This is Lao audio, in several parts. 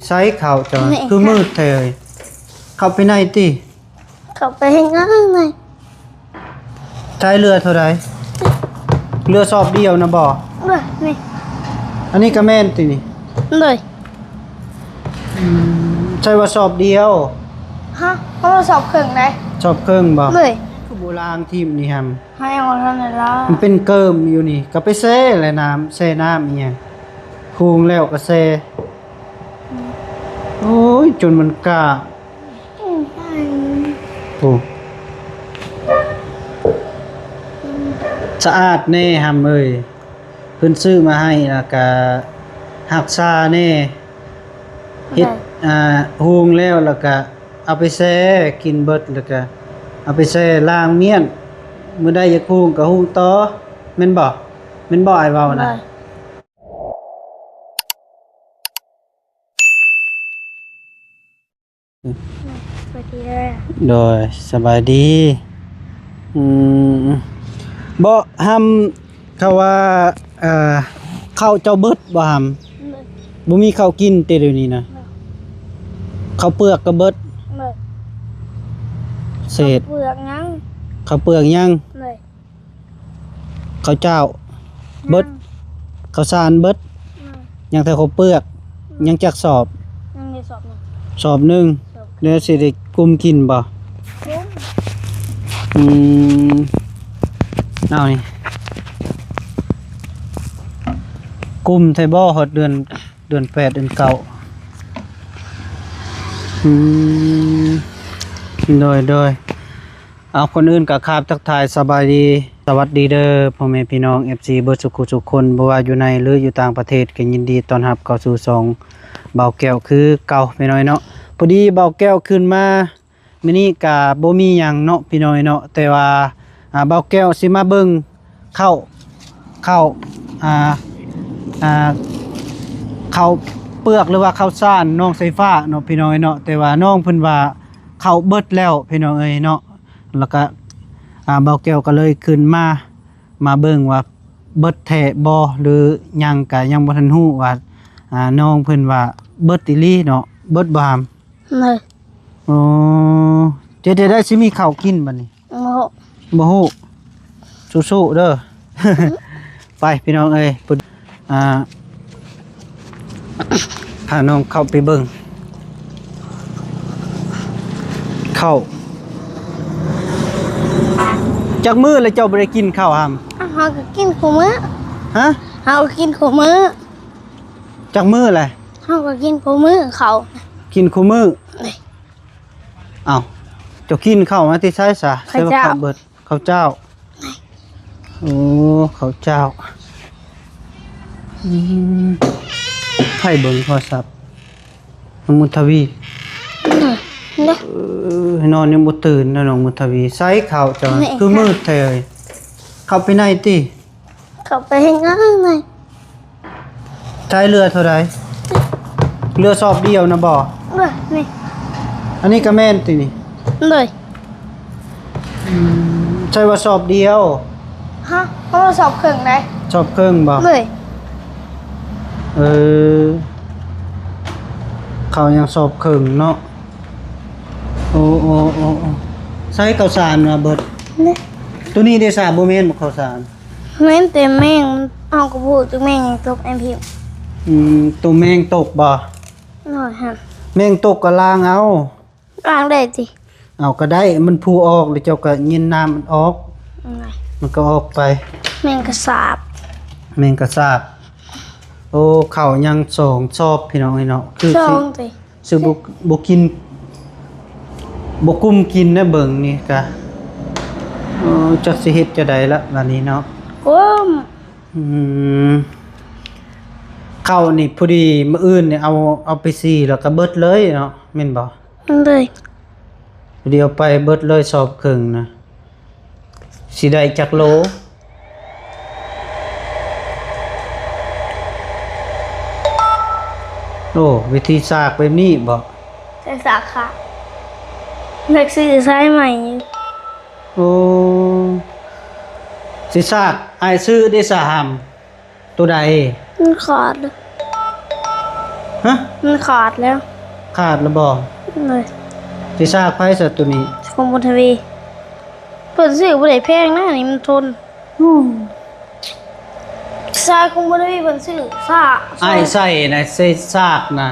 ໃສ່ເຂົ້າເຈົ້າ ແມ່ນ ຄືມືດແທ້ເອີຍ. ເຂົ້າໄປໃນຕິ ເຂົ້າໄປເຮັດຫຍັງໃນ ໃຊ້ເຫຼືອເທົ່າໃດ? ເຫຼືອສອບດຽວນະບໍ່? ເອີ ນີ້ ອັນນີ້ກໍແມ່ນຕິນີ້? ໂດຍ. ອືມ ໃຊ້ວ່າສອບດຽວ? ຮະ ເພາະວ່າສອບເຄິ່ງໃດ. ສອບເຄິ່ງບໍ່? ໂດຍ. ຄືບໍ່ລ້າງທີມນີ້ຫັ້ນ? ໃຫ້ເອົາເທົ່ານັ້ນລະ ມັນເປັນເກີມຢູ່ນີ້ ກໍໄປແຊ່ແຫຼະນ້ຳ ແຊ່ນ້ຳອີ່ຫຍັງ ຫຸງແລ້ວກໍແຊ່. ໂອ້ຍ ຈົນມັນກາ ອືມ ໂອ້ ສະອາດແດ່ຫຳເອີຍ. ເພິ່ນຊື້ມາໃຫ້ ແລ້ວກະຮັກສາແດ່ ເຮັດ ອ່າ ຫຸງແລ້ວ ແລ້ວກະເອົາໄປແຊ່ກິນເບິດ ແລ້ວກະເອົາໄປແຊ່ລ້າງມ້ຽນ ມື້ໃດຢາກຫຸງກໍຫຸງຕໍ່ ແມ່ນບໍ່? ແມ່ນບໍ່ອ້າຍເວົ້ານະ? ສະບາຍດີເດີ. ໂດຍ ສະບາຍດີ. ອືມ ບໍ່ ຫຳ ເຂົາວ່າ ເອີ ເຂົ້າເຈົ້າເບິດບໍ່ຫຳ? ໂດຍ. ບໍ່ມີເຂົ້າກິນຕິດຽວນີ້ນະ? ໂດຍ. ເຂົ້າເປືອກກໍເບິດ? ໂດຍ. ເສດ ເຂົ້າເປືອກຍັງ? ເຂົ້າເປືອກຍັງ? ໂດຍ. ເຂົ້າເຈົ້າເບິດ ຍັງ ເຂົ້າສານເບິດ ອືມ ຍັງແຕ່ເຂົ້າເປືອກ ອືມ ຍັງຈັກສອບ? ຍັງໄດ້ສອບໜຶ່ງ ສອບໜຶ່ງ ສອບ ແລ້ວຊິໄດ້ກຸມກິນບໍ່? ກຸມ ອືມ ເອົານີ້ ກຸມແທ້ບໍ່ ຮອດເດືອນ ເດືອນແປດ ເດືອນເກົ້າ ອືມ ໂດຍ ໂດຍ. ເອົາ ກ່ອນອື່ນກໍຄາບທັກທາຍສະບາຍດີ ສະຫວັດດີເດີ ພໍ່ແມ່ພີ່ນ້ອງ ເອັຟຊີ ເບິດສຸຂູສຸຄົນ ບໍ່ວ່າຢູ່ໃນ ຫຼື ຢູ່ຕ່າງປະເທດ ກໍຍິນດີຕ້ອນຮັບເຂົ້າສູ່ຊ່ອງບ່າວແກ້ວຄືເກົ່າ ພີ່ນ້ອງເນາະ. ພໍດີບ່າວແກ້ວຂຶ້ນມາມື້ນີ້ກໍບໍ່ມີຫຍັງເນາະ ພີ່ນ້ອງເນາະ ແຕ່ວ່າ ອ່າ ບ່າວແກ້ວຊິມາເບິ່ງເຂົ້າ ເຂົ້າ ອ່າ ອ່າ ເຂົ້າເປືອກ ຫຼືວ່າເຂົ້າສານນ້ອງສາຍຟ້າເນາະ ພີ່ນ້ອງເນາະ ແຕ່ວ່ານ້ອງເພິ່ນວ່າເຂົ້າເບິດແລ້ວ ພີ່ນ້ອງເອີຍເນາະ. ແລ້ວກະ ອ່າ ບ່າວແກ້ວກໍເລີຍຂຶ້ນມາ ມາເບິ່ງວ່າເບິດແທ້ບໍ່ ຫຼື ຍັງ ກະຍັງບໍ່ທັນຮູ້ວ່າ ອ່າ ນ້ອງເພິ່ນວ່າເບິດອີ່ຫຼີເນາະ ເບິດບໍ່ຫຳ? ເລີຍ. ໂອ້ ເຮັດຈັ່ງໃດຊິມີເຂົ້າກິນບັດນີ້? ບໍ່ຮູ້ ບໍ່ຮູ້ ສູ້ໆເດີ. ໄປ ພີ່ນ້ອງເອີຍ ອ່າ ພານ້ອງເຂົ້າໄປເບິ່ງເຂົ້າ. ຈັກມື້ແລ້ວເຈົ້າບໍ່ໄດ້ກິນເຂົ້າຫຳ? ເຮົາກໍກິນຄູ່ມື້. ຮະ? ເຮົາກໍກິນຄູ່ມື້. ຈັກມື້ແລ້ວ? ເຮົາກໍກິນຄູ່ມື້ເຂົ້າ. ກິນຄູ່ມື້? ເອີຍ ເອົ້າ ເຈົ້າກິນເຂົ້າມາແຕ່ໃສຊະ? ເຂົ້າເຈົ້າ. ໃສ່ວ່າເຂົ້າເບິດ. ເຂົ້າເຈົ້າ. ໂອ້ ເຂົ້າເຈົ້າ. ອືມ ໃຜເບິ່ງໂທລະສັບ? ນ້ອງບຸນທະວີ. ເອີ ນອນຍັງບໍ່ຕື່ນເນາະ ນ້ອງບຸນທະວີ. ໃສ່ເຂົ້າເຈົ້າ ແມ່ນ ຄືມືດແທ້ເອີຍ. ເຂົ້າໄປໃນຕິ. ເຂົ້າໄປເຮັດຫຍັງໃນ? ໃຊ້ເຫຼືອເທົ່າໃດ? ເຫຼືອສອບດຽວນະບໍ່? ເອີ ນີ້ ອັນນີ້ກໍແມ່ນຕິນີ້? ໂດຍ. ອືມ ໃຊ້ວ່າສອບດຽວ. ຮະ? ເພາະວ່າສອບເຄິ່ງໃດ. ສອບເຄິ່ງບໍ່? ໂດຍ. ເອີ ເຂົາຍັງສອບເຄິ່ງເນາະ. ໂອ້ ໂອ້ ໂອ້ ໂອ້ ໃຊ້ເຂົ້າສານມາເບິດ. ໂຕນີ້ເດຊະ ບໍ່ແມ່ນບໍ່ເຂົ້າສານ? ແມ່ນແຕ່ແມງ ເຮົາກໍບໍ່ຮູ້ຈັກແມງຫຍັງຕົກໃນພິມ. ອືມ ໂຕແມງຕົກບໍ່? ໂດຍ. ແມງຕົກກໍລ້າງເອົາ. ລ້າງໄດ້ຕິ? ເອົາ ກໍໄດ້ ມັນຟູອອກ ແລ້ວເຈົ້າກໍຍິນນ້ຳມັນອອກ. ອືມ ມັນກໍອອກໄປ. ແມງກະສາບ. ແມງກະສາບ. ໂອ້ ເຂົ້າຍັງສອງສອບ ພີ່ນ້ອງເອີຍເນາະ. ຄື ສອງຕິ? ຊິບໍ່ ບໍ່ກິນ ບໍ່ກຸມກິນນະ ເບິ່ງນີ້ກະ ເອີ ຈັກຊິເຮັດຈັ່ງໃດລະບາດນີ້ເນາະ. ກຸມ ອືມ ເຂົ້ານີ້ພໍດີ ມື້ອື່ນນີ້ເອົາ ເອົາໄປສີແລ້ວກະເບິດເລີຍເນາະ ແມ່ນບໍ່? ໂດຍ. ພໍດີເອົາໄປເບິດເລີຍ ສອບເຄິ່ງນະ. ຊິໄດ້ຈັກໂລ? ໂອ້ ວິທີສາກແບບນີ້ບໍ? ໃຊ້ສາກຂາດ ຢາກຊື້ສາຍໃໝ່ຢູ່. ໂອ້ ຊິສາກ ອ້າຍຊື້ເດສະຫຳ. ໂຕໃດ? ມັນຂາດ. ຮະ? ມັນຂາດແລ້ວ. ຂາດແລ້ວບໍ່? ໂດຍ. ຊິສາກໃຜຊະໂຕນີ້? ຂອງບຸນທະວີ. ເພິ່ນຊື້ບໍ່ໄດ້ແພງນະ ນີ້ມັນທົນ. ຊາຍຄົງບໍ່ໄດ້ເພິ່ນຊື້ຊາກ ອ້າຍໃສ່ນະ ໃສ່ຊາກນະ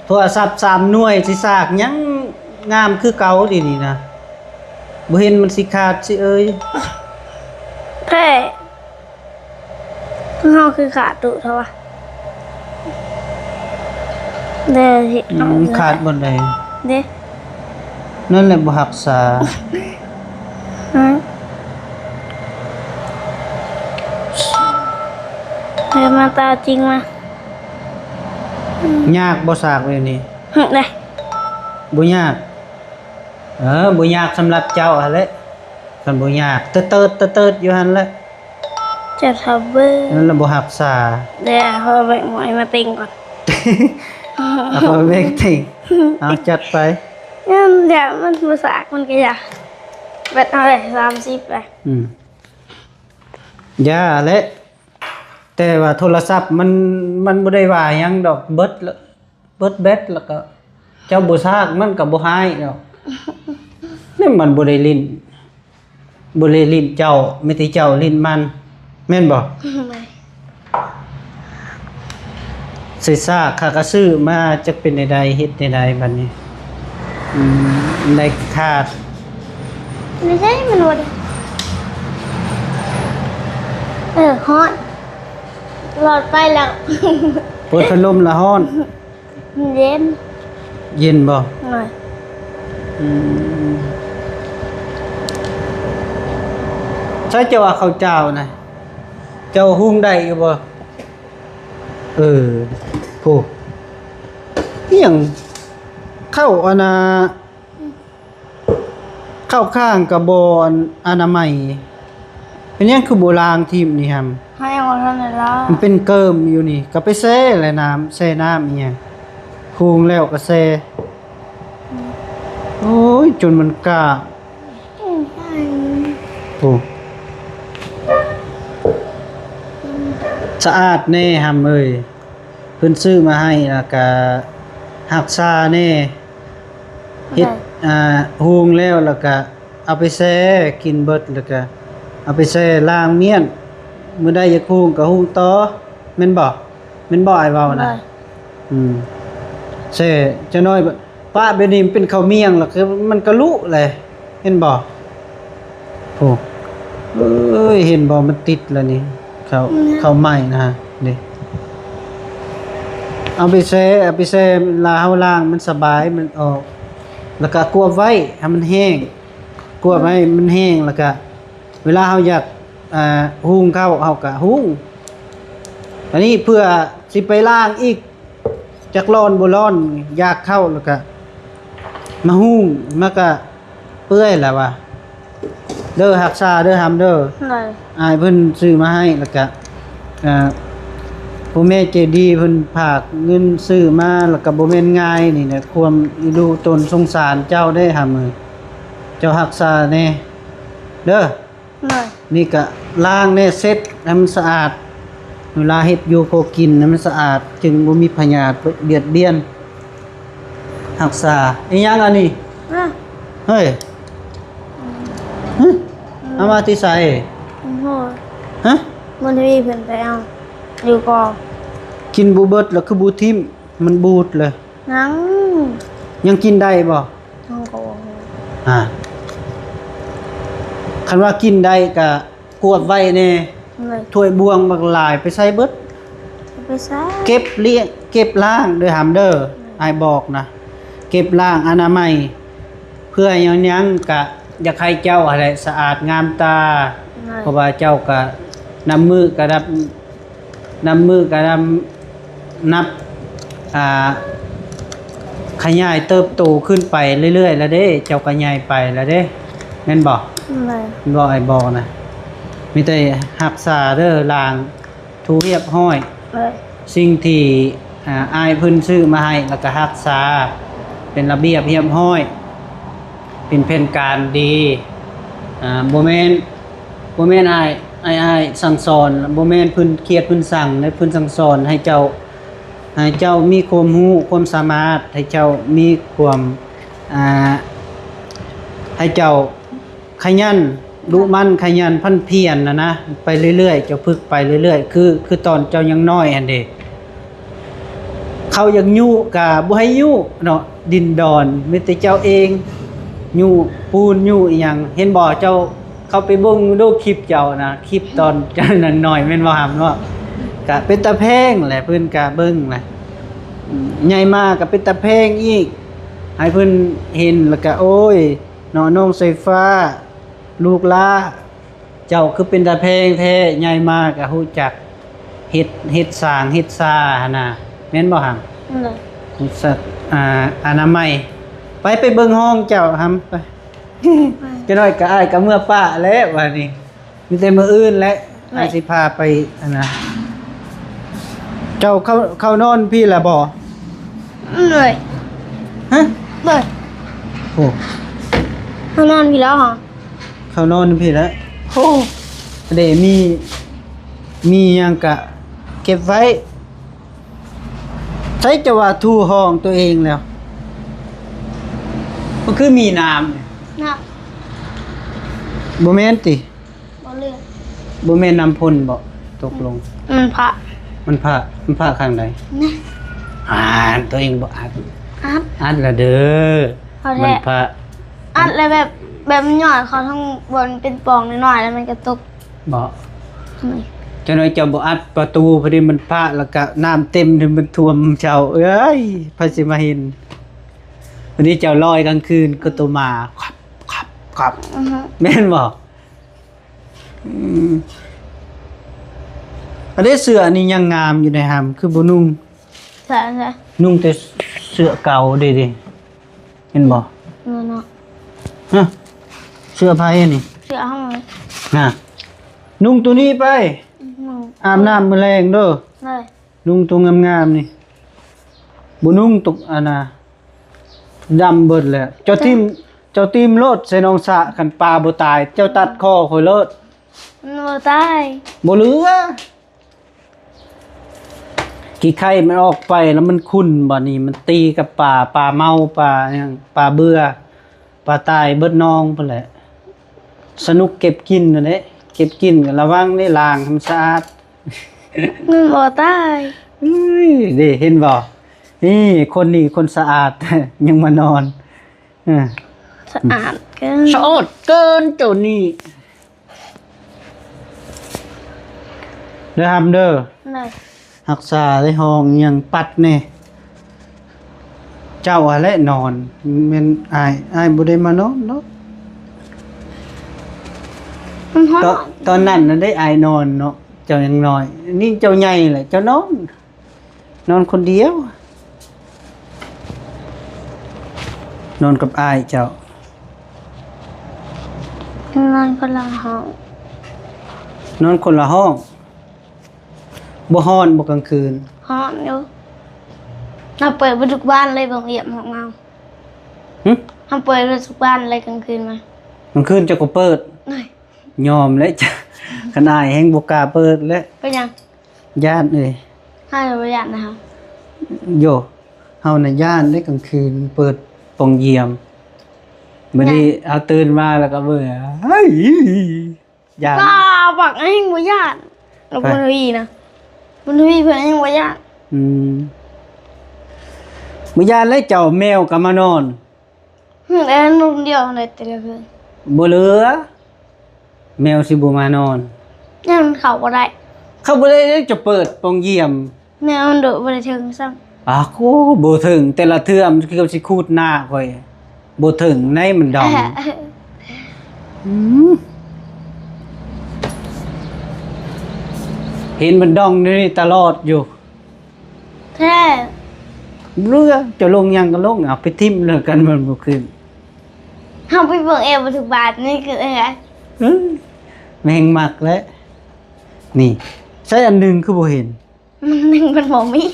ໂທລະສັບສາມໜ່ວຍ ຊິຊາກຫຍັງງາມຄືເກົ່າດຽວນີ້ນະ ບໍ່ເຫັນມັນຊິຂາດຊິເອີຍ. ແທ້ ເຮົາຄືຂາດດຸເທາະວະ. ເດ້ ອືມ ຂາດບ່ອນໃດ? ເດ້ ນັ້ນແຫຼະບໍ່ຮັກສາ. ຮະ? ເອົາມາຕາຈິງມາ. ອືມ ຍາກບໍ່ສາກແບບນີ້? ຫຶ ໄດ້ ບໍ່ຍາກ. ເອີ ບໍ່ຍາກສຳລັບເຈົ້າຫັ້ນແຫຼະ. ຄັນບໍ່ຍາກ ເຕີດໆ ເຕີດໆ ຢູ່ຫັ້ນແຫຼະ. ຈະທຳເບິ່ງ ນັ້ນລະບໍ່ຮັກສາ. ເດີ ຂໍແບ່ງໝວຍມາເຕັງກ່ອນ. ເອົາ ຂໍແບ່ງເຕັງ. ເອົາ ຈັດໄປ. ມັນຢາກ ມັນບໍ່ສາກ ມັນກະຢາກ ແບັດເອົາເລີຍ ສາມສິບ ໄປ. ອືມ ຢ່າແຫຼະ. ແຕ່ວ່າໂທລະສັບມັນ ມັນບໍ່ໄດ້ວ່າຫຍັງດອກ ເບິດລະ ເບິດແບັດລະກະ ເຈົ້າບໍ່ຊາກມັນກະບໍ່ຮ້າຍດອກ. ນີ້ມັນບໍ່ໄດ້ຫຼິ້ນ ບໍ່ໄດ້ຫຼິ້ນເຈົ້າ ມີແຕ່ເຈົ້າຫຼິ້ນມັນ ແມ່ນບໍ່? ແມ່ນ. ໃສ່ຊາກ ຂ້າກະຊື້ມາ ຈັກເປັນແນວໃດ ເຮັດແນວໃດບັດນີ້? ອືມ ໄດ້ຂາດ. ບໍ່ໃຊ່ ມັນບໍ່ໄດ້ ເອີ ຮ້ອນ ຫຼອດໄຟແລ້ວ ເປີດພັດລົມລະຮ້ອນ. ເຢັນ. ເຢັນບໍ່? ໂດຍ. ອືມ ໃສເຈົ້າວ່າເຂົ້າເຈົ້ານະ ເຈົ້າຫຸງໄດ້ຢູ່ບໍ່? ເອີ ໂພ ອີ່ຫຍັງ ເຂົ້າອັນນ່າ ເຂົ້າຂ້າງກະບໍ່ ອັນ ອະນາໄມ ເປັນຫຍັງຄືບໍ່ລ້າງຖິ້ມນີ້ຫັ້ນ? ໃຫ້ເອົາເທົ່ານັ້ນລະ ມັນເປັນເກີມຢູ່ນີ້ ກະໄປແຊ່ແຫຼະນ້ຳ ແຊ່ນ້ຳອີ່ຫຍັງ ຫຸງແລ້ວກະແຊ່. ອືມ ໂອ້ຍ ຈົນມັນກາ ອືມ ໂອ້ ສະອາດແດ່ຫຳເອີຍ. ເພິ່ນຊື້ມາໃຫ້ ແລ້ວກະຮັກສາແດ່ ເຮັດ ໂດຍ ອ່າ ຫຸງແລ້ວ ແລ້ວກະເອົາໄປແຊ່ກິນເບິດ ແລ້ວກະເອົາໄປແຊ່ລ້າງມ້ຽນ ມື້ໃດຢາກຫຸງກະຫຸງຕໍ່ ແມ່ນບໍ່? ແມ່ນບໍ່ອ້າຍເວົ້ານະ? ໂດຍ. ອືມ ແຊ່ຈັກໜ້ອຍ ປະແບບນີ້ມັນເປັນເຂົ້າໝ້ຽງ ແລ້ວກະມັນກະລຸແຫຼະ ເຫັນບໍ່? ໂອ້ ເອີຍ ເຫັນບໍ່ ມັນຕິດລະນີ້ ເຂົ້າ ອືມ ເຂົ້າໃໝ່ນະ ເດ້ ເອົາໄປແຊ່ ເອົາໄປແຊ່ ເວລາເຮົາລ້າງມັນສະບາຍ ມັນອອກ ແລ້ວກະກວບໄວ້ໃຫ້ມັນແຫ້ງ ກວບໃຫ້ມັນແຫ້ງ ແລ້ວກະເວລາເຮົາຢາກ ອ່າ ຫຸງເຂົ້າ ເຮົາກະຫຸງ ອັນນີ້ເພື່ອຊິໄປລ້າງອີກ ຈັກຮ້ອນບໍ່ຮ້ອນ ຢາກເຂົ້າແລ້ວກະມາຫຸງ ມັນກະເປື່ອຍແລ້ວວ່າ ເດີ ຮັກສາເດີຫຳເດີ ໂດຍ ອ້າຍເພິ່ນຊື້ມາໃຫ້ ແລ້ວກະ ອ່າ ຜູ້ແມ່ໃຈດີເພິ່ນຝາກເງິນຊື້ມາ ແລ້ວກະບໍ່ແມ່ນງ່າຍນີ້ແຫຼະ ຄວາມອີດູຕົນສົງສານເຈົ້າເດ້ຫຳເອີຍ ເຈົ້າຮັກສາແດ່ເດີ. ໂດຍ. ນີ້ກະລ້າງແນ່ ເຊັດໃຫ້ມັນສະອາດ ເວລາເຮັດຢູ່ໂຄກິນໃຫ້ມັນສະອາດ ຈຶ່ງບໍ່ມີພະຍາດບຽດບຽນ ຮັກສາ. ອີຫຍັງອັນນີ້? ອະ ເຮີ້ຍ ອືມ ຫຶ ອືມ ເອົາມາແຕ່ໃສ? ໂອ້ໂຫ ຮະ? ບຸນທະວີເພິ່ນໄປເອົາຢູ່ກໍ ກິນບໍ່ເບິດແລ້ວຄືບໍ່ຖິ້ມ ມັນບູດເລີຍ. ຍັງ ຍັງກິນໄດ້ບໍ່? ຍັງກໍບໍ່ຮູ້ ອາ ຄັນວ່າກິນໄດ້ກະກວດໄວ້ແດ່ ໂດຍ ຖ້ວຍບ່ວງບັກຫຼາຍໄປໃສເບິດ? ໄປໃສ? ເກັບລ້ຽງ ເກັບລ້າງເດີຫຳເດີ ໂດຍ ອ້າຍບອກນະ ເກັບລ້າງອະນາໄມ ເພື່ອຫຍັງກະຢາກໃຫ້ເຈົ້າຫັ້ນແຫຼະສະອາດງາມຕາ ໂດຍ ເພາະວ່າເຈົ້າກະນັບມື້ກະນັບ ນັບມື້ກະນັບ ນັບ ອ່າ ຂະຫຍາຍເຕີບໂຕຂຶ້ນໄປເລື້ອຍໆແລ້ວເດ້ ເຈົ້າກະໃຫຍ່ໄປແລ້ວເດ້ ແມ່ນບໍ່? ແມ່ນ ແມ່ນບໍ່ອ້າຍບອກນະ? ມີແຕ່ຮັກສາເດີ ລ້າງ ຖືຮຽບຮ້ອຍ ເອີ ສິ່ງທີ່ ອ່າ ອ້າຍເພິ່ນຊື້ມາໃຫ້ ແລ້ວກະຮັກສາເປັນລະບຽບຮຽບຮ້ອຍ ເປັນແຜນການດີ ອ່າ ບໍ່ແມ່ນ ບໍ່ແມ່ນອ້າຍ ອ້າຍ ອ້າຍສັ່ງສອນ ບໍ່ແມ່ນເພິ່ນຄຽດເພິ່ນຊັງເດ້ ເພິ່ນສັ່ງສອນໃຫ້ເຈົ້າ ໃຫ້ເຈົ້າມີຄວາມຮູ້ຄວາມສາມາດ, ໃຫ້ເຈົ້າມີຄວາມ ອ່າ ໃຫ້ເຈົ້າຂະຫຍັນ, ດຸໝັ່ນຂະຫຍັນ, ຜັນພຽນນະນະ ໄປເລື້ອຍໆ, ເຈົ້າຝຶກໄປເລື້ອຍໆ ຄື ຄືຕອນເຈົ້າຍັງນ້ອຍຫັ້ນເດ. ເຂົາຢາກຍຸກະບໍ່ໃຫ້ຍຸເນາະ, ດິນດອນ ມີແຕ່ເຈົ້າເອງ ຍຸປູນຍຸອີ່ຫຍັງ. ເຫັນບໍ່ ເຈົ້າເຂົ້າໄປເບິ່ງດູຄລິບເຈົ້ານະ, ຄລິບຕອນເຈົ້າຍັງນ້ອຍ ແມ່ນບໍ່ຫຳເນາະ? ກະເປັນຕາແພງແຫຼະ, ເພິ່ນກະເບິ່ງແຫຼະ. ອືມ ໃຫຍ່ມາກະເປັນຕາແພງອີກ, ໃຫ້ເພິ່ນເຫັນແລ້ວກະ ໂອ້ຍ ເນາະ ນ້ອງສາຍຟ້າ ລູກຫຼ້າ ເຈົ້າຄືເປັນຕາແພງແທ້, ໃຫຍ່ມາກະຮູ້ຈັກເຮັດ ເຮັດສາງເຮັດຊາຫັ້ນນະ, ແມ່ນບໍ່ຫຳ? ໂດຍ. ອາ ອະນາໄມ. ໄປ ໄປເບິ່ງຫ້ອງເຈົ້າຫຳ ໄປ. ໄປ ຈັກໜ້ອຍກະອ້າຍກະເມືອປະແລ້ວບາດນີ້, ມີແຕ່ມື້ອື່ນແຫຼະ ໂດຍ ອ້າຍຊິພາໄປ. ອັນນະ ເຈົ້າເຂົ້າ ເຂົ້ານອນພີ້ລະບໍ່? ໂດຍ. ຮະ? ໂດຍ. ໂອ້ ເຂົ້ານອນພີ້ແລ້ວຫະ? ເຂົ້ານອນພີ້ແລ້ວ. ໂອ້ ເດ ມີ ມີຫຍັງກະເກັບໄວ້. ໃສຈະວ່າຖູຫ້ອງຕົວເອງແລ້ວ? ມັນຄືມີນ້ຳ ນ້ຳ ບໍ່ແມ່ນຕິ? ບໍ່ເຫຼືອ ບໍ່ແມ່ນນ້ຳຝົນບໍ? ຕົກລົງ ມັນພະ ມັນພະ ມັນພະຂ້າງໃດ? ນະ ອ່າ ຕົວເອງບໍ່ອັດ ອັດ ອັດລະເດີ. ເອົາແທ້ ມັນພະ ອັດແລ້ວແບບ ແບບມັນຍ້ອຍເຂົ້າທາງບ່ອນເປັນປ່ອງນ້ອຍໆ ແລ້ວມັນກະຕົກ. ບໍ່ ໂດຍ. ຈັກໜ້ອຍເຈົ້າບໍ່ອັດປະຕູ ພໍດີມັນພະ ແລ້ວກະນ້ຳເຕັມ ມັນຖ້ວມເຈົ້າເອີຍ ໃຜຊິມາເຫັນ? ວັນນີ້ເຈົ້າລອຍກາງຄືນຄືໂຕໝາ ຄັບ ຄັບ ຄັບ ອືຮຶ ແມ່ນບໍ່? ອືມ ອັນນີ້ເສື້ອອັນນີ້ຍັງງາມຢູ່ໃດຫຳ ຄືບໍ່ນຸ່ງ? ໃສ່ ໃສ່ ນຸ່ງແຕ່ເສື້ອເກົ່າເດ ເດ. ເຫັນບໍ່? ເອີເນາະ ຮະ ເສື້ອໃຜອັນນີ້? ເສື້ອເຮົາ ນະ ນຸ່ງໂຕນີ້ໄປ ອືມ ອາບນ້ຳມື້ແລງເດີ. ໄດ້ ນຸ່ງໂຕງາມໆນີ້ ບໍ່ນຸ່ງຕົກ ອັນນ່າ ດຳເບິດແລ້ວ. ເຈົ້າຖິ້ມ ເຈົ້າຖິ້ມໂລດໃສ່ໜອງສະ ຄັນປາບໍ່ຕາຍ ເຈົ້າຕັດຄໍຂ້ອຍໂລດ. ມັນບໍ່ຕາຍ ບໍ່ເຫຼືອ. ຂີ້ໄຂ່ມັນອອກໄປແລ້ວມັນຂຸ່ນ ບາດນີ້ມັນຕີກັບປາ ປາເມົາ ປາຫຍັງ ປາເບື່ອ ປາຕາຍເບິດໜອງພຸ້ນແຫຼະ. ສະໜຸກເກັບກິ່ນຫັ້ນເດ້ ເກັບກິ່ນກໍລະວັງເດ້ ລ້າງໃຫ້ມັນສະອາດ. ມັນບໍ່ຕາຍ. ເອີຍ ເດ້ ເຫັນບໍ່? ນີ້ ຄົນນີ້ຄົນສະອາດ ຍັງມານອນ. ເອີ ສະອາດເກີນ ສະອາດເກີນໂຕນີ້. ເດີຫຳເດີ ໄດ້ ຮັກສາໄດ້ຫ້ອງຫຍັງປັດແດ່. ເຈົ້າຫັ້ນແຫຼະນອນ ແມ່ນອ້າຍ ອ້າຍບໍ່ໄດ້ມານອນດອກ. ມັນຮ້ອນ ຕອນ ຕອນນັ້ນນະໄດ້ອ້າຍນອນເນາະ ເຈົ້າຍັງນ້ອຍ ນີ້ເຈົ້າໃຫຍ່ແຫຼະ ເຈົ້ານອນ. ນອນຄົນດຽວ ນອນກັບອ້າຍເຈົ້າ. ນອນຄົນລະຫ້ອງ ນອນຄົນລະຫ້ອງ. ບໍ່ຮ້ອນບໍ່ກາງຄືນ? ຮ້ອນຢູ່. ເຮົາເປີດເບິດທຸກບານເລີຍ ບໍ່ອຽບຫ້ອງເຮົາ. ຫຶ? ເຮົາເປີດເບິດທຸກບານເລີຍກາງຄືນມາ. ກາງຄືນເຈົ້າກໍເປີດ? ໂດຍ. ຍອມແລ້ວ ຄັນອ້າຍແຮງບໍ່ກ້າເປີດແລ້ວ. ເປັນຫຍັງ? ຢ້ານເອີຍ. ເຮົາບໍ່ຢ້ານນະ. ໂຢ ເຮົານະຢ້ານເດ້ ກາງຄືນເປີດປ່ອງຢ້ຽມ. ມື້ນີ້ເຮົາຕື່ນມາແລ້ວກໍເບິ່ງ ຢ້ານ. ກາບັກເອງບໍ່ຢ້ານ. ແລ້ວບຸນທະວີນະ ບຸນທະວີເພິ່ນເອງບໍ່ຢ້ານ. ອືມ ບໍ່ຢ້ານແລ້ວ ເຈົ້າແມວກໍມານອນ. ແມ່ນນອນຄົນດຽວໄດ້ແຕ່ລະຄືນ. ບໍ່ເຫຼືອ ແມວຊິບໍ່ມານອນ. ແມ່ນມັນເຂົ້າບໍ່ໄດ້. ເຂົ້າບໍ່ໄດ້ ເຈົ້າເປີດປ່ອງຢ້ຽມ. ແມ່ນມັນໂດດບໍ່ໄດ້ເຖິງຊ້ຳ. ອາໂກ ບໍ່ເຖິງ ແຕ່ລະເທື່ອມັນເກືອບຊິຂູດໜ້າຂ້ອຍ. ບໍ່ເຖິງໃນມັນດອງ. ອືມ ເຫັນມັນດອງຢູ່ນີ້ຕະຫຼອດຢູ່. ແທ້. ເຫຼືອ ເຈົ້າລົງຫຍັງກໍລົງ ເອົາໄປຖິ້ມແລ້ວກັນ ມັນບໍ່ຂຶ້ນ. ເຮົາໄປເບິ່ງແອວປະຕູບານນີ້ຄືເອີ ເອີ ແມ່ງມັກແຫຼະ. ນີ້ ໃຊ້ອັນໜຶ່ງຄືບໍ່ເຫັນ? ມັນໜຶ່ງມັນບໍ່ມີ.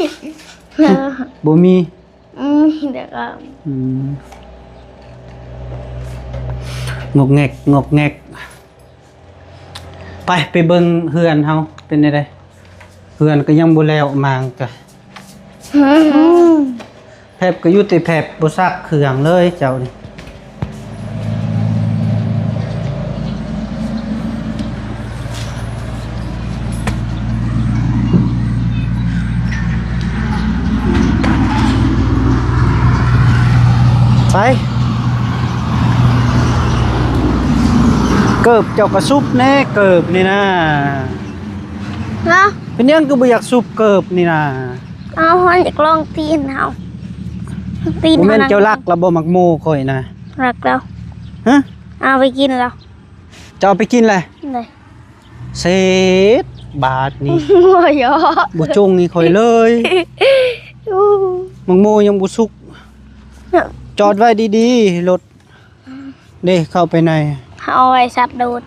ບໍ່ມີ? ອືມ ດຽວກໍ ອືມ ງອກແງກ ງອກແງກ. ໄປ ໄປເບິ່ງເຮືອນເຮົາເປັນແນວໃດ. ເຮືອນກໍຍັງບໍ່ແລ້ວ ມາງກະ ແພັບກໍຢູ່ແຕ່ແພັບ ບໍ່ຊັກເຄື່ອງເລີຍເຈົ້ານີ້. ໄປ ເກີບເຈົ້າກໍຊຸບແດ່ ເກີບນີ້ນະ. ເນາະ ເປັນຫຍັງຄືບໍ່ຢາກຊຸບເກີບນີ້ນະ? ເອົາ ເຮົາຢາກລອງຕີນເຮົາ ຕີນ ບໍ່ແມ່ນເຮົານະ. ເຈົ້າລັກລະບໍ່ ໝາກໂມຂ້ອຍນະ? ລັກແລ້ວ. ຮະ? ເອົາໄປກິນແລ້ວ. ເຈົ້າເອົາໄປກິນແຫຼະ? ໂດຍ. ເສັດບາດນີ້ ບໍ່ຢອກ ບໍ່ຈົ່ງໃຫ້ຂ້ອຍເລີຍ. ໝາກໂມຍັງບໍ່ສຸກ ຈອດໄວ້ດີໆ ລົດ. ເດ້ ເຂົ້າໄປໃນ ເອົາໄວ້ສັດດູດ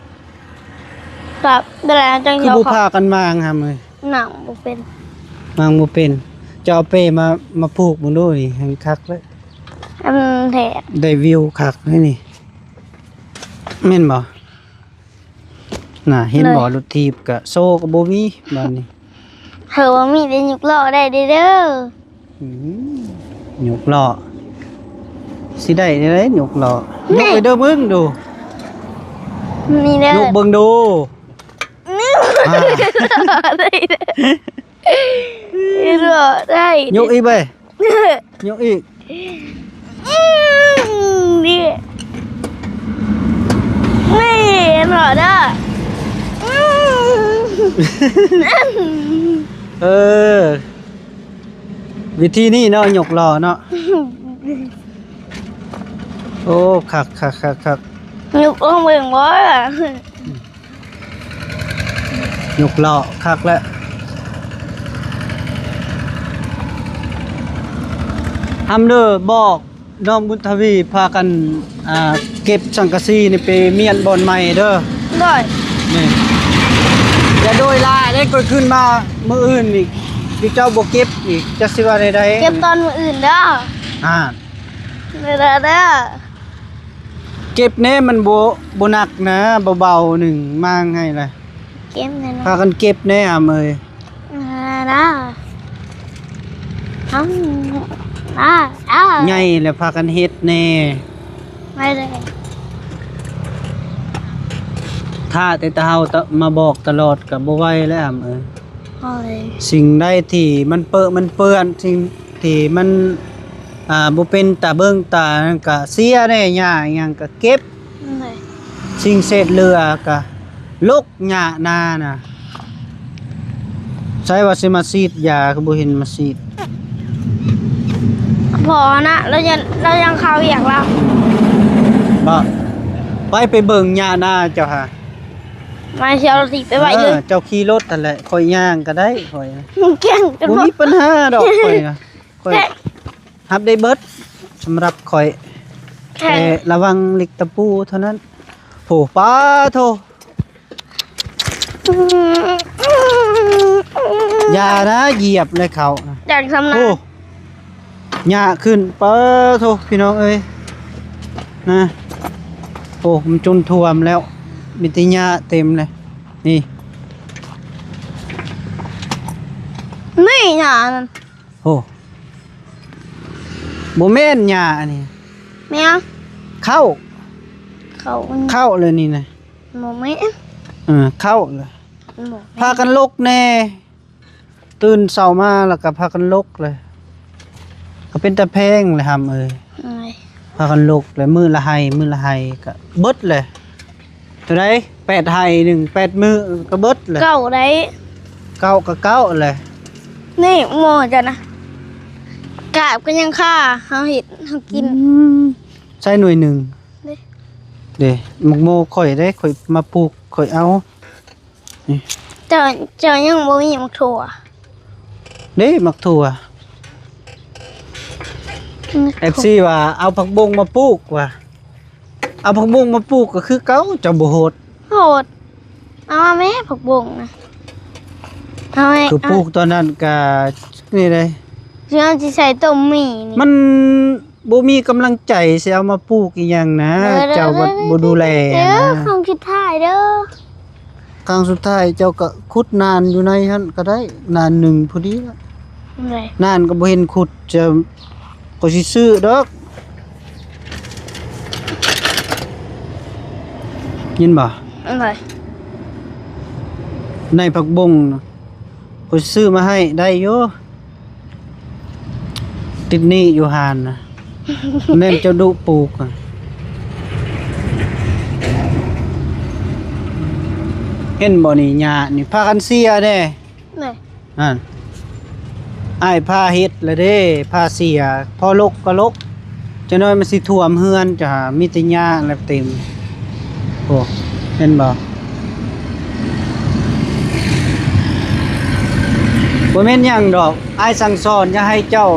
ແບບເວລາຈັ່ງ ຄືບໍ່ພາກັນວາງຫຳເອີຍ? ນາງບໍ່ເປັນ ນາງບໍ່ເປັນ. ເຈົ້າເອົາເປ້ມາ ມາຜູກເບິ່ງດູນີ້ ແຮ່ງຄັກເລີຍ. ອັນແທ້ ໄດ້ວິວຄັກເລີຍນີ້ ແມ່ນບໍ່? ນ່າ ເຫັນບໍ່? ລົດຖີບກະໂຊກະບໍ່ມີບາດນີ້. ເຮີ ບໍ່ມີແຕ່ຍົກລໍ້ໄດ້ເດີ້. ອືມ ຍົກລໍ້ ຊິໄດ້ແນວໃດຍົກລໍ້? ນີ້ ຍົກໄປເດີ້ເບິ່ງດູ. ນີ້ເດີ້ ຍົກເບິ່ງດູ. ນີ້ ອ່າ ໄດ້ເດີ້ ຍົກລໍ້ໄດ້. ຍົກອີກເວີຍ. ຍົກອີກ. ອືມ ນີ້ ນີ້ ເຫັນບໍ່ເດີ້? ອືມ ເອີ ວິທີນີ້ເນາະ ຍົກລໍ້ເນາະ. ໂອ້ ຄັກໆໆໆ ຍົກອອກເບິ່ງບໍ່ລະ? ຍົກລໍ້ຄັກແລ້ວ. ຫ້າມເດີ້ ບອກນ້ອງບຸນທະວີພາກັນ ອ່າ ເກັບສັງກະສີນີ້ໄປມ້ຽນບ່ອນໃໝ່ເດີ້. ໂດຍ. ນີ້ ຢ່າໂດຍຫຼາຍເດ້ ຂ້ອຍຂຶ້ນມາມື້ອື່ນນີ້ ຢູ່ເຈົ້າບໍ່ເກັບອີກ ຈັກຊິວ່າແນວໃດ? ເກັບຕອນມື້ອື່ນເດີ້. ອ່າ ເດີ້ ເດີ້. ເກັບແດ່ ມັນບໍ່ ບໍ່ໜັກນະ ເບົາໆໜຶ່ງ ມາງໃຫ້ລະ ເກັບແດ່ນະ ພາກັນເກັບແດ່ອາເອີຍ. ອາ ອາ ອາ ໃຫຍ່ແລ້ວພາກັນເຮັດແດ່. ໄປເລີຍ. ຖ້າແຕ່ ແຕ່ເຮົາ ຕະ ມາບອກຕະຫຼອດກໍບໍ່ໄຫວແລ້ວອາເອີຍ. ໂອ້ຍ ສິ່ງໃດທີ່ມັນເປິະມັນເປື້ອນ ສິ່ງທີ່ມັນ ອ່າ ບໍ່ເປັນຕາເບິ່ງຕານັ້ນກະເສຍແດ່ ຫຍ້າຫຍັງກະເກັບ. ໂດຍ. ສິ່ງເສດເຫຼືອກະລົກຫຍ້ານານະ. ໃສວ່າຊິມາສີດຢາ ຄືບໍ່ເຫັນມາສີດ? ພໍນະ ລາວຍັງ ລາວຍັງເຂົ້າວຽກລາວ. ບໍ່ ໄປ ໄປເບິ່ງຫຍ້ານາເຈົ້າຫາ. ມາ ຊິເອົາລົດຖີບໄປໄວ້ເລີຍ. ເອີ ເຈົ້າຂີ່ລົດຫັ້ນແຫຼະ ຂ້ອຍຍ່າງກໍໄດ້ ຂ້ອຍ ມັນແກ່ງກັນ ບໍ່ມີ ບໍ່ ປັນຫາດອກ ຂ້ອຍນະ. ຂ້ອຍ ແຕ່ ຮັບໄດ້ເບິດ ສຳລັບຂ້ອຍ ແຕ່ ແຕ່ລະວັງເຫຼັກຕະປູເທົ່ານັ້ນ. ໂອ້ ປາໂທ ຢ່ານະ ຢຽບເລີຍເຂົານະ. ຢາກສ່ຳນະ. ໂອ້ ຫຍ້າຂຶ້ນ ປາໂທ ພີ່ນ້ອງເອີຍ ນະ. ໂອ້ ມັນຈົນຖ້ວມແລ້ວ ມີແຕ່ຫຍ້າເຕັມເລີຍ ນີ້ ນີ້ຫຍ້ານັ້ນ. ໂອ້ ບໍ່ແມ່ນຫຍ້າອັນນີ້ ແມ່ນຫຍັງ? ເຂົ້າ ເຂົ້າ ເຂົ້າເລີຍນີ້ນະ. ບໍ່ແມ່ນ ເອີ ເຂົ້າເລີຍ. ບໍ່ແມ່ນ ພາກັນລົກແດ່ ຕື່ນເຊົ້າມາແລ້ວກໍພາກັນລົກເລີຍ ກໍເປັນຕາແພງແຫຼະຫຳເອີຍ. ໂອ້ຍ ພາກັນລົກແລ້ວ ມື້ລະໄຮ່ ມື້ລະໄຮ່ກໍເບິດແຫຼະ. ເທົ່າໃດ? ແປດໄຮ່ໜຶ່ງ ແປດມື້ກໍເບິດແຫຼະ. ເກົ້າໄດ້ ເກົ້າກໍເກົ້າແຫຼະ. ນີ້ໝໍ້ເຈົ້ານະ ກາບກໍຍັງຄາ ເຮົາເຮັດເຮົາກິນ. ອືມ ໃສ່ໜ່ວຍໜຶ່ງ ເດ້ ເດ້ ໝາກໂມຂ້ອຍເດ້ ຂ້ອຍມາປູກ ຂ້ອຍເອົາ. ນີ້ ເຈົ້າ ເຈົ້າຍັງບໍ່ມີໝາກຖົ່ວເດ້ ໝາກຖົ່ວ. ອືມ ເອັຟຊີວ່າເອົາຜັກບົ້ງມາປູກວ່າ ເອົາຜັກບົ້ງມາປູກກໍຄືເກົ່າ ເຈົ້າບໍ່ໂຫດ. ໂຫດ ເອົາມາແມ້ຜັກບົ້ງນະ ເອົາແມ້. ຄືປູກຕອນນັ້ນກະນີ້ເດ້ ຊິເອົາຊິໃສ່ຕົ້ມໝີ່ນີ້ ມັນ ບໍ່ມີກຳລັງໃຈຊິເອົາມາປູກອີ່ຫຍັງນະ. ເອີ ເຈົ້າບໍ່ ເອີ ບໍ່ດູແລ ເອີ ນະ ຄັ້ງສຸດທ້າຍເດີ້ ຄັ້ງສຸດທ້າຍເຈົ້າກໍຂຸດນານຢູ່ໃນຫັ້ນກໍໄດ້ ນານໜຶ່ງພໍດີລະ. ໂດຍ ນານກໍບໍ່ເຫັນຂຸດ ຈະ ກໍຊິຊື້ດອກ ຍິນບໍ່? ໂດຍ ໃນຜັກບົ້ງນະ ຂ້ອຍຊື້ມາໃຫ້ໄດ້ຢູ່ ຕິດໜີ້ຢູ່ຮ້ານນະ ແມ່ນເຈົ້າດຸປູກນະ ເຫັນບໍ່ນີ້ ຫຍ້ານີ້ພາກັນເສຍເດ້ ນີ້ ຫັ້ນ ອ້າຍພາເຮັດລະເດ້ ພາເສຍ ພໍລົກກໍລົກ ຈັກໜ້ອຍມັນຊິຖ້ວມເຮືອນ ຈະມີແຕ່ຫຍ້າລະເຕັມ ໂອ້ ເຫັນບໍ່? ບໍ່ແມ່ນຫຍັງດອກ ອ້າຍສັ່ງສອນ ຢ່າໃຫ້ເຈົ້າ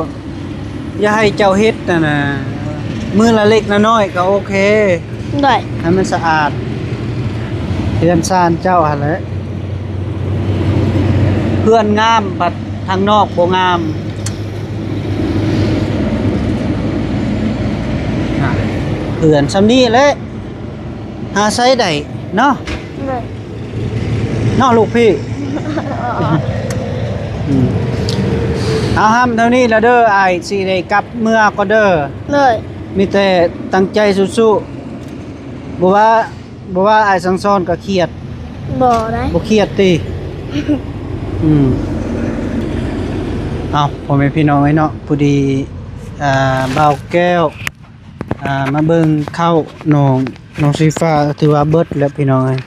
ຢ່າໃຫ້ເຈົ້າເຮັດຫັ້ນນະ ມື້ລະເລັກລະນ້ອຍກໍໂອເຄ ໂດຍ ໃຫ້ມັນສະອາດ ເຮືອນຊານເຈົ້າຫັ້ນແຫຼະ ເຮືອນງາມ ບັດທາງນອກບໍ່ງາມ ເຮືອນຊ່ຳນີ້ແຫຼະ ຫາໃຊ້ໄດ້ເນາະ ໂດຍ ເນາະລູກພີ່ ອືມ ເອົາ ຮ່ຳເທົ່ານີ້ລະເດີ ອ້າຍຊິໄດ້ກັບເມືອກ່ອນເດີ ໂດຍ ມີແຕ່ຕັ້ງໃຈສູ້ໆ ບໍ່ວ່າ ບໍ່ວ່າອ້າຍສັ່ງສອນກໍຄຽດ ບໍ່ໄດ້ ບໍ່ຄຽດຕິ ອືມ ເອົາ ພໍ່ແມ່ພີ່ນ້ອງເອີຍເນາະ ພໍດີ ອ່າ ບ່າວແກ້ວ ອ່າ ມາເບິ່ງເຂົ້ານ້ອງ ນ້ອງສີຟ້າ ຖືວ່າເບິດແລ້ວພີ່ນ້ອງເອີຍ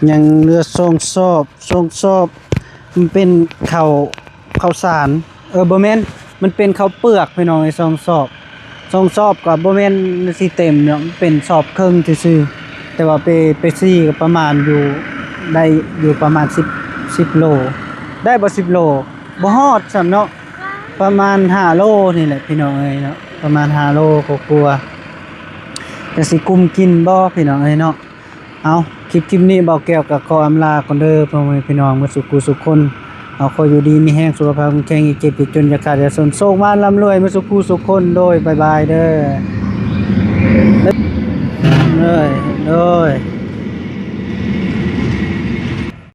ຍັງເຫຼືອສອງສອບ ສອງສອບ ມັນເປັນເຂົ້າ ເຂົ້າສານ ເອີ ບໍ່ແມ່ນ ມັນເປັນເຂົ້າເປືອກພີ່ນ້ອງເອີຍ ສອງສອບ ສອງສອບກໍບໍ່ແມ່ນຊິເຕັມເນາະ ມັນເປັນສອບເຄິ່ງຊື່ໆ ແຕ່ວ່າໄປ ໄປຊີ້ກໍປະມານຢູ່ ໄດ້ຢູ່ປະມານສິບ ສິບໂລ ໄດ້ບໍ່ສິບໂລ ບໍ່ຮອດຊ້ຳເນາະ ປະມານຫ້າໂລນີ້ແຫຼະພີ່ນ້ອງເອີຍເນາະ ປະມານຫ້າໂລກວ່າໆ ຈັກຊິກຸ້ມກິນບໍ່ພີ່ນ້ອງເອີຍເນາະ. ເອົາ ຄລິບ ຄລິບນີ້ ບ່າວແກ້ວກໍຂໍອຳລາກ່ອນເດີ ພໍ່ແມ່ພີ່ນ້ອງໝົດສູ່ຜູ້ສູ່ຄົນ ເອົາ ຂໍຢູ່ດີມີແຮງ ສຸຂະພາບແຂງແຮງ ຢ່າເຈັບຢ່າຈົນ ຢ່າຂາດຢ່າຈົນ ໂຊກມານລ່ຳລວຍໝົດສູ່ຜູ້ສູ່ຄົນ ໂດຍ ບາຍບາຍເດີ.